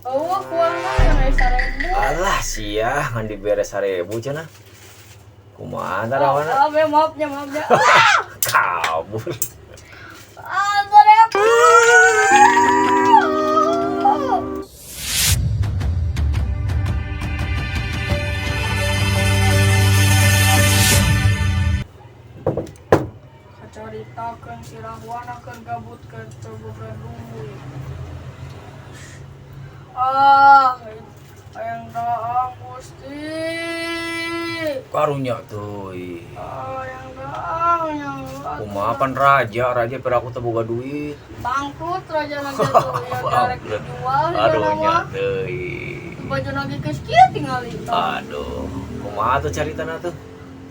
Eueuh kuangna ngan aya 1000. Alah sia ngan dibere 1000 cenah. Kumaha tah Rahwana? Maaf ya, maaf ya, maaf ya. Kabur. Ah, 1000. Kacaritakeun si Rahwana keur gabut keur teu boga duit. Ah, hayang daang Gusti. Karunya teuing. Ah, hayang daang, hayang Kumaha pan raja, raja piraku teu boga duit. Bangkrut raja lagi tuh, ya darek dijual ya Karunya nama. teuing. Baju lagi geus kieu tingali tah. Aduh, kumaha tuh caritana tuh?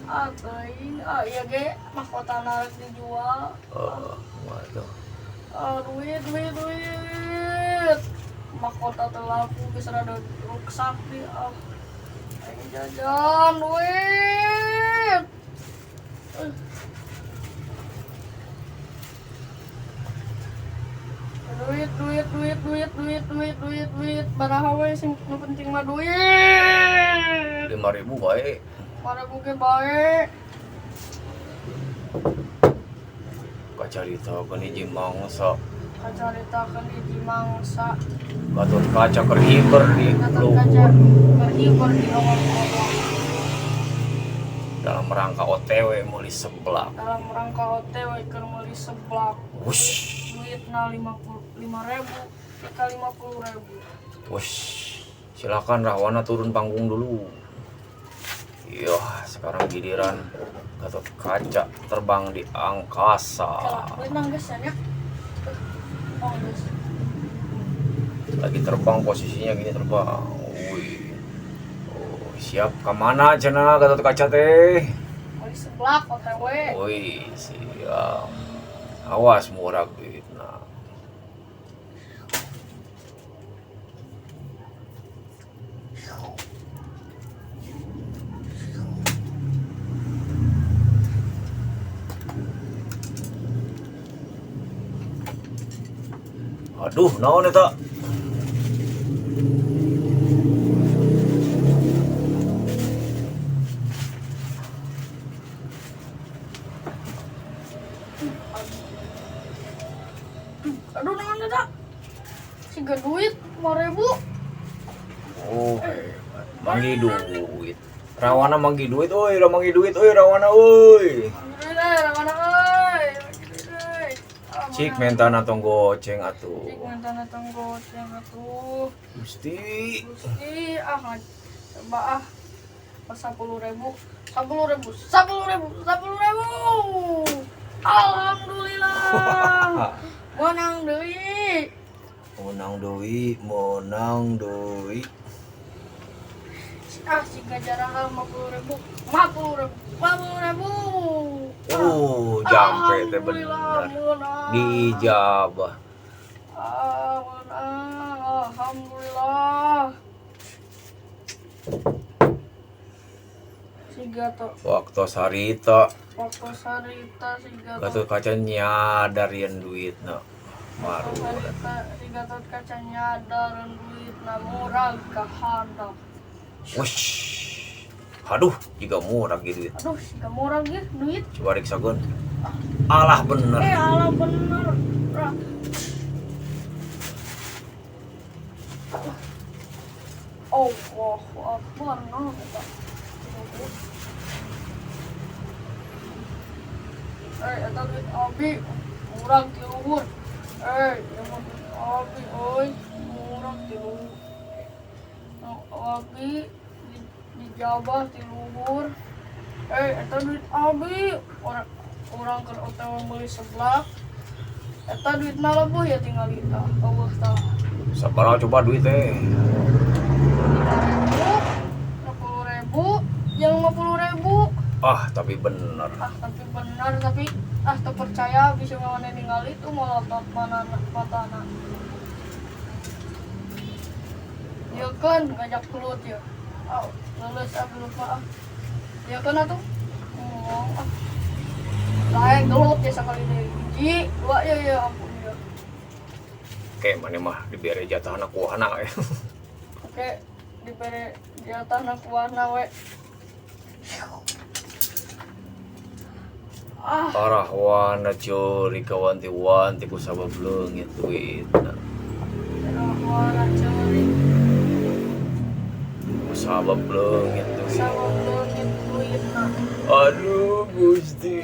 Ah, teuing, ah ieu ge mahkotana rek dijual. Oh, kumaha tuh? Ah, duit, duit, duit. Mahkota teu laku geus rada ruksak di ah. Aing jajan duit. Duit, duit, duit, duit, duit, duit, duit, duit. Baraha we sing nu penting mah duit. 5.000 bae. 5.000 ge bae. Kacaritakeun hiji mangsa. Kacaritakeun hiji mangsa. Gatot Kaca keur hiber di Gatot Kaca luhur. keur hiber di lowong-lowong. Dalam rangka OTW meuli seblak. Dalam rangka OTW keur meuli seblak. Wush. Duitna 55.000, tika 50.000. Wush. Silakan Rahwana turun panggung dulu. Iya, sekarang giliran Gatot Kaca terbang di angkasa. Kela, duit geus ya nya. Oh, geus. Lagi terbang posisinya gini terbang. Wih. Oh, siap ke mana cenah Gatot Kaca teh? Meuli seblak OTW. Wih, siap. Awas murah duitna. Aduh, naon eta? Aduh, naon eta? Siga duit 5.000. Oh, hebat. Manggih duit. Rawana manggih duit, euy, manggih duit, euy, Rawana euy. Duit euy, Rawana euy. Duit euy. Ah, Cik menang. mentana tong goceng atuh. Cik mentana tong goceng atuh. Gusti. Gusti, ah coba ah. 10.000, 10.000, 10.000, 10.000. Alhamdulillah. Menang deui. Menang deui, menang deui. Ah, siga jarang 50.000, 50.000, 50.000. Oh, jampe teh Alhamdulillah, bener. menang. Dijabah. Ah, menang. Alhamdulillah. Siga tuh Waktu sarita waktu sarita siga Gatot Kaca nyadar yen duitna. Maru. Sarita si Gatot Kaca nyadar duitna murag ka handap. Wush. Aduh, jiga murah gitu duit. Aduh, siga murag ge duit. Coba riksakeun. Alah bener. Eh, alah bener. Ra. Allahu Akbar, naon eta? Eh, eta duit abi murag ti luhur. Eh, ieu mah duit abi euy, murag ti luhur. Abi dijabah ti luhur. Eh, eta duit abi orang keur OTW meuli seblak. Eta duitna lebuh ya tinggal tah, eueuh tah. Sabaraha coba duit teh? 5.000, 50.000, yang 50.000. Ah, tapi bener. Ah, tapi benar, tapi ah teu percaya bisa mana ningali tuh melotot mana matana. Ya kan ngajak kelut ya. Ah, lulus ah gelut mah ah. Ya kan atuh. Ngomong ah. Lain gelut ya sekali deh. Hiji, dua ya ya ampun ya. Oke, maneh mah dibere jatahna kuahna we. Oke, dibere jatahna kuahna we. Ah, Arahwana ceurik kawanti-wanti ku sabab leungit duitna. Arahwana ceurik. Ku sabab leungit duit. Sabab leungit duitna. Aduh, Gusti. Aduh, Gusti.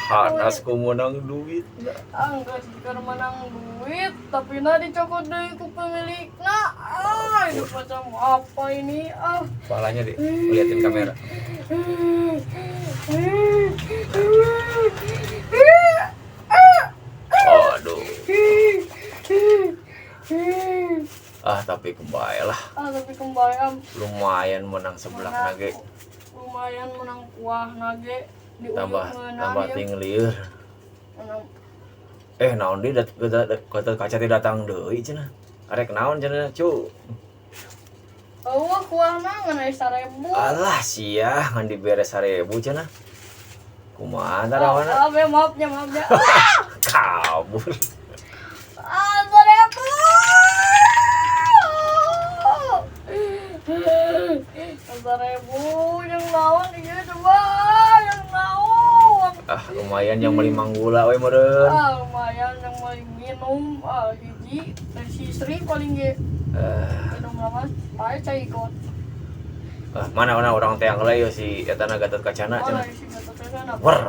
Hanas ku menang duitna. Anggeus keur menang duit, tapi na dicokot deui ku pemilikna. Ah, hidup macam apa ini? Ah. Kepalanya di liatin kamera. Aduh. Ah, tapi kembali lah. Ah, tapi kembali am. Lumayan menang sebelah nage. Lumayan menang kuah nage. Tambah tambah ting lieur. Menang. Naon deui Gatot Kaca teh datang deui cenah. Arek naon cenah, cu? Eueuh kuahna ngan aya 1000. Alah sia ngan dibere 1000 cenah. Kumaha tah rawana? Maaf ya, maaf ya, maaf ya. Kabur. Ah, 1000. 1000 yang naon ieu coba, yang naon. Ah, lumayan yang beli manggula we meureun. Ah, lumayan yang beli minum, ah, hiji, teh si Sri paling ge. Minum lama, pae cai ikut. Ah, mana mana orang teh yang heula si eta na Gatot Kacana cenah. Mana si Gatot Kacana? Wer.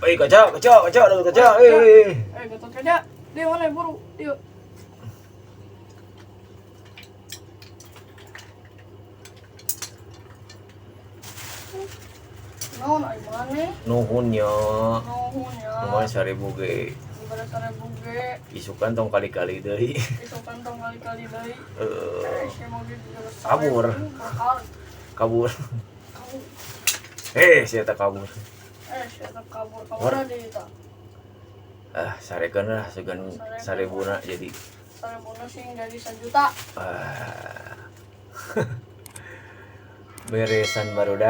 Euy, kaca, kaca, kaca, Gatot Kaca. Euy. Gatot Kaca, dia mana buru? Dia. Naon ai maneh? Nuhun nya. Nuhun ya. Lumayan 1000 ge. Dibere 1000 ge. Isukan tong kali-kali deui. Isukan tong kali-kali deui. Kabur. Kabur. Kabur. Si eta kabur. Si eta kabur. Kabur deui eta. Ah, sarekeun lah sugan 1000-na jadi. 1000-na sing jadi 1 juta. Ah. Beresan barudak.